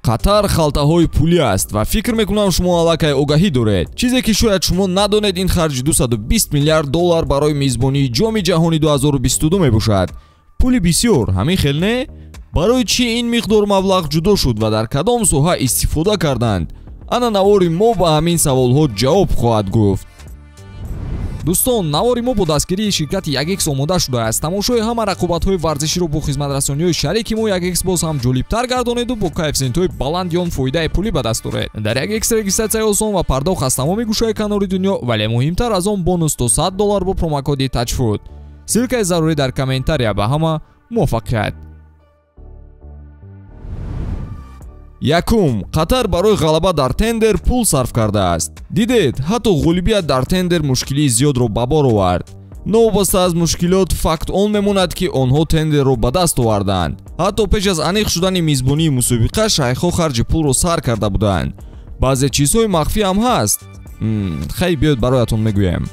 Қатар халтаҳои пулӣ аст ва фикр мекунам шумо аллакай огаҳӣ доред. Чизе ки шояд шумо надонед, ин харҷи 220 миллиард доллар барои мизбонии Ҷоми ҷаҳони 2022 мебошад. Пули бисёр, ҳамин хел не? Барои чӣ ин миқдор маблағ ҷудо шуд ва дар кадом соҳа истифода карданд? Ана навори мо ба ҳамин саволҳо ҷавоб хоҳад гуфт. Дӯстон, навори мо бо дастгирии ширкати 1x омода шудааст. Тамошои ҳама рақобатҳои варзиширо бо хизматрасониҳои шарики мо 1x боз ҳам ҷолибтар гардонеду бо коэффисиентҳои баланди он фоидаи пулӣ ба даст оред. Дар 1x регистратсияи осон ва пардохт аз тамоми гӯшаи канори дунё, вале муҳимтар аз он бонус то $100 бо промокоди TAJFOOD. Ссилкаи зарурӣ дар комментария. Ба ҳама муваффақият. Якум, Қатар барои ғалаба дар тендер пул сарф кардааст. Дидед, ҳатто ғолибият дар тендер мушкилии зиёдро ба бор овард. Новобаста аз мушкилот, факт он мемонад, ки онҳо тендерро ба даст оварданд. Ҳатто пеш аз аниқ шудани мизбонии мусобиқа шайхҳо харҷи пулро сар карда буданд. Баъзе чизҳои махфӣ ҳам ҳаст. Хай, биёед бароятон мегӯем.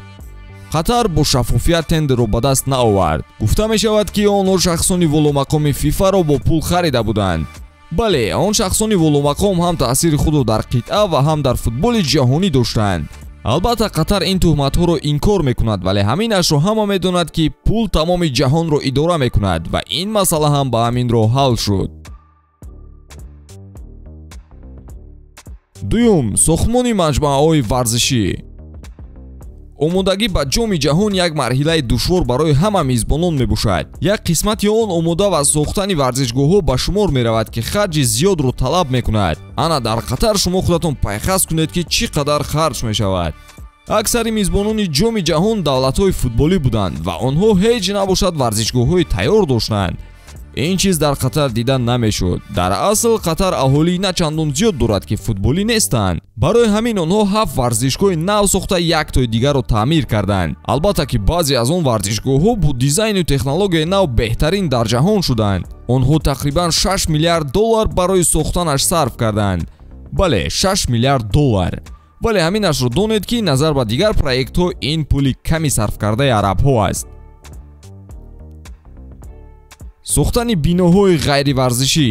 Қатар бо шаффофият тендерро ба даст наовард. Гуфта мешавад, ки онҳо шахсони воломақоми ФИФАро бо пул харида буданд. Бале, он шахсони воломақом ҳам таъсири худро дар қитъа ва ҳам дар футболи ҷаҳонӣ доштанд. Албатта, Қатар ин туҳматҳоро инкор мекунад, вале ҳаминашро ҳама медонад, ки пул тамоми ҷаҳонро идора мекунад ва ин масъала ҳам ба ҳамин роҳ ҳал шуд. Дуюм, сохтмони маҷмӯаҳои варзишӣ. Омодагӣ ба Ҷоми ҷаҳон як марҳилаи душвор барои ҳама мизбонон мебошад. Як қисмати он омода ва сохтани варзишгоҳҳо ба шумор меравад, ки харҷи зиёдро талаб мекунад. Ана дар Қатар шумо худатон пайхас кунед, ки чӣ қадар харҷ мешавад. Аксари мизбонони Ҷоми ҷаҳон давлатҳои футболӣ буданд ва онҳо ҳеҷ набошад варзишгоҳҳои тайёр доштанд. Ин чиз дар Қатар дида намешуд. Дар асл Қатар аҳолии на чандон зиёд дорад, ки футболӣ нестанд. Барои ҳамин онҳо 7 варзишгоҳи нав сохта, яктои дигарро таъмир карданд. Албатта, ки баъзе аз он варзишгоҳҳо бо дизайну технологияи нав беҳтарин дар ҷаҳон шуданд. Онҳо тақрибан 6 миллиард доллар барои сохтанаш сарф карданд. Бале, 6 миллиард доллар. Вале ҳаминашро донед, ки назар ба дигар проектҳо ин пули ками сарфкардаи арабҳо аст. Сохтани биноҳои ғайриварзишӣ.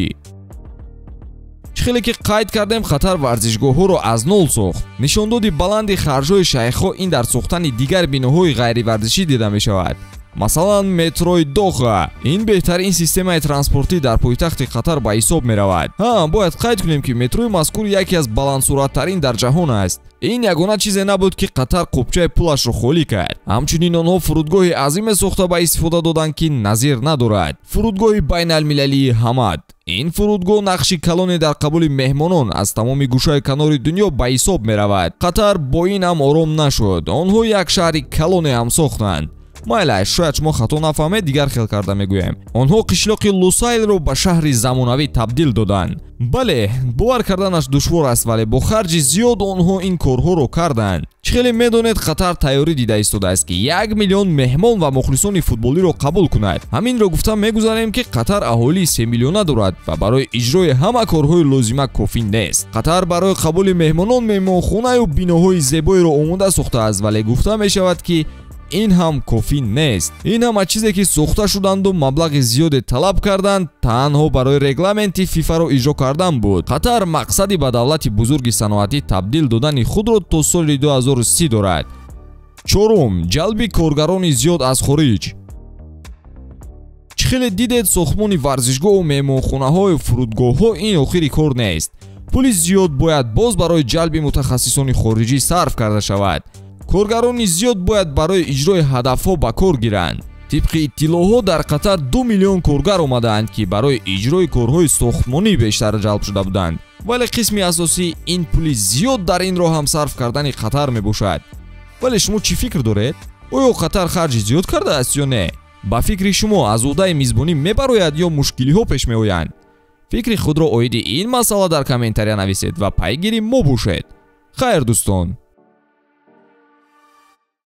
Чӣ хеле ки қайд кардем, Қатар варзишгоҳҳоро аз нол сохт. Нишондоди баланди харҷҳои шайхҳо ин дар сохтани дигар биноҳои ғайриварзишӣ дида мешавад. Масалан, метрои Доха. Ин беҳтарин системаи транспортӣ дар пойтахти Қатар ба ҳисоб меравад. Ҳа, бояд қайд кунем, ки метрои мазкур яке аз баландсуръаттарин дар ҷаҳон аст. Ин ягона чизе набуд, ки Қатар қубчаи пулашро холӣ кард. Ҳамчунин онҳо фурудгоҳи азиме сохта ба истифода доданд, ки назир надорад. Фурудгоҳи байналмилалии Ҳамад. Ин фурудгоҳ нақши калоне дар қабули меҳмонон аз тамоми гӯшаи канори дунё ба ҳисоб меравад. Қатар бо ин ҳам ором нашуд. Онҳо як шаҳри калоне ҳам сохтанд. Майлаш, шояд шумо хато нафаҳмед, дигар хел карда мегӯем. Онҳо қишлоқи Лусайлро ба шаҳри замонавӣ табдил доданд. Бале, бовар карданаш душвор аст, вале бо харҷи зиёд онҳо ин корҳоро карданд. Чӣ хеле медонед, Қатар тайёрӣ дида истодааст, ки 1 миллион меҳмон ва мухлисони футболиро қабул кунад. Ҳаминро гуфта мегузарем, ки Қатар аҳолии 3 миллиона дорад ва барои иҷрои ҳама корҳои лозима кофӣ нест. Қатар барои қабули меҳмонон меҳмонхонаю биноҳои зебоеро омода сохтааст, вале гуфта мешавад, ки ин ҳам кофӣ нест. Ин ҳама чизе ки сохта шуданду маблағи зиёде талаб карданд, танҳо барои регламенти ФИФАро иҷро кардан буд. Қатар мақсади ба давлати бузурги саноатӣ табдил додани худро то соли 2030 дорад. Чорум, ҷалби коргарони зиёд аз хориҷ. Чӣ хеле дидед, сохтмони варзишгоҳу меҳмонхонаҳою фурудгоҳҳо ин охири кор нест. Пули зиёд бояд боз барои ҷалби мутахассисони хориҷӣ сарф карда шавад. Коргарони зиёд бояд барои иҷрои ҳадафҳо ба кор гиранд. Тибқи иттилоъҳо дар Қатар 2 миллион коргар омадаанд, ки барои иҷрои корҳои сохтмонӣ бештар ҷалб шуда буданд. Вале қисми асосӣ ин пули зиёд дар ин роҳ ҳам сарф кардани Қатар мебошад. Вале шумо чӣ фикр доред? Оё Қатар харҷи зиёд кардааст ё не? Ба фикри шумо аз уҳдаи мизбонӣ мебарояд ё мушкилиҳо пеш меоянд? Фикри худро оиди ин масъала дар комментария нависед ва пайгири мо бошед. Хайр, дӯстон.